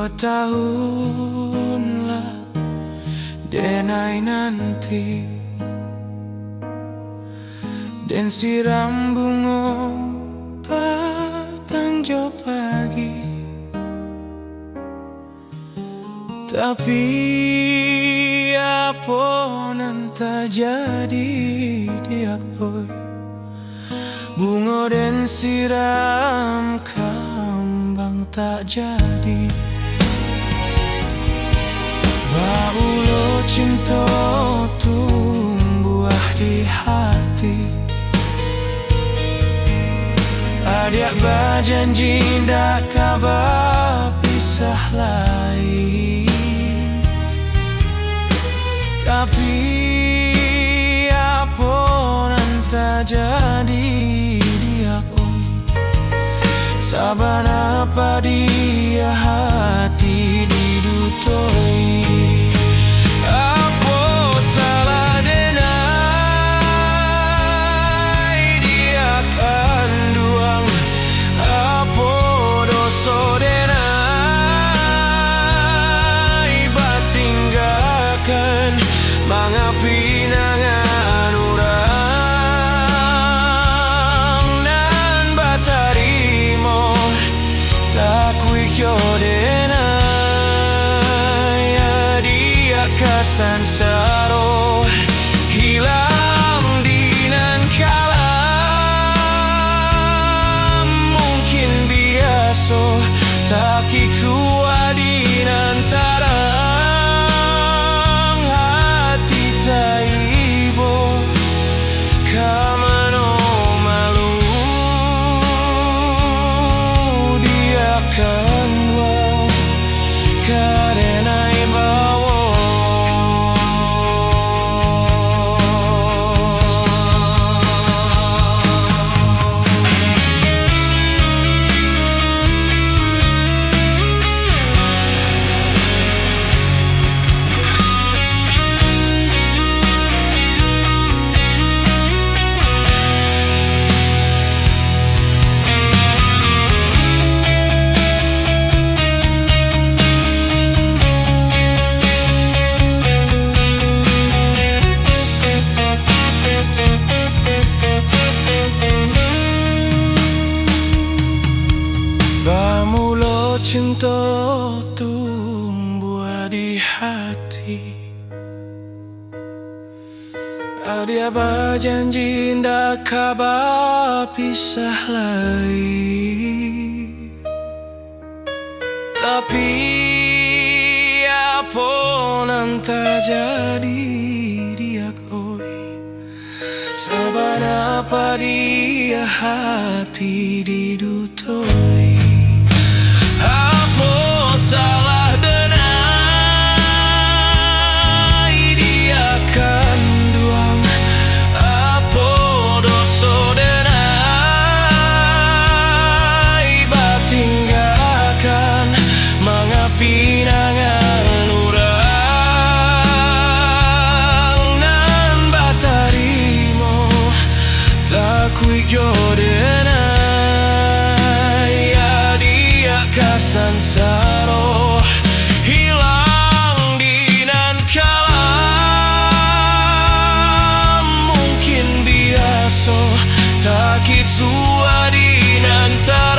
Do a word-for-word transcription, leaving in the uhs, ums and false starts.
Batahun lah denai nanti, den siram bungo patang jo pagi. Tapi, apo nan tajadi, Diak oi? Bungo den siram, kambang tak jadi. Baulo cinto tumbuah di hati, adiak bajanji ndak ka bapisah lai. Tapi, apo nan tajadi, Diak oi? Sabana padiah hati didutoi. Apo salah denai, Diak kanduang? Apo doso denai batinggakan, mangapinangan urang nan batarimo? Takuik jo denai, adiak ka sansaro, hilang di nan kalam. Mungkin biaso, takuik juo di nan tarang. Hati taibo, ka mano malu, Diak kanduang, ka denai bawo. Bamulo cinto tumbuah di hati, adiak bajanji ndak ka bapisah lai. Tapi, apo nan tajadi, Diak oi? Sabana padiah hati didutoi. Apo salah denai, Diak kanduang? Apo doso denai batinggakan, mangapinangan urang nan batarimo? Takuik jo denai, adiak ka sansaro, hilang di nan kalam. Mungkin biaso, takuik juo di nan ta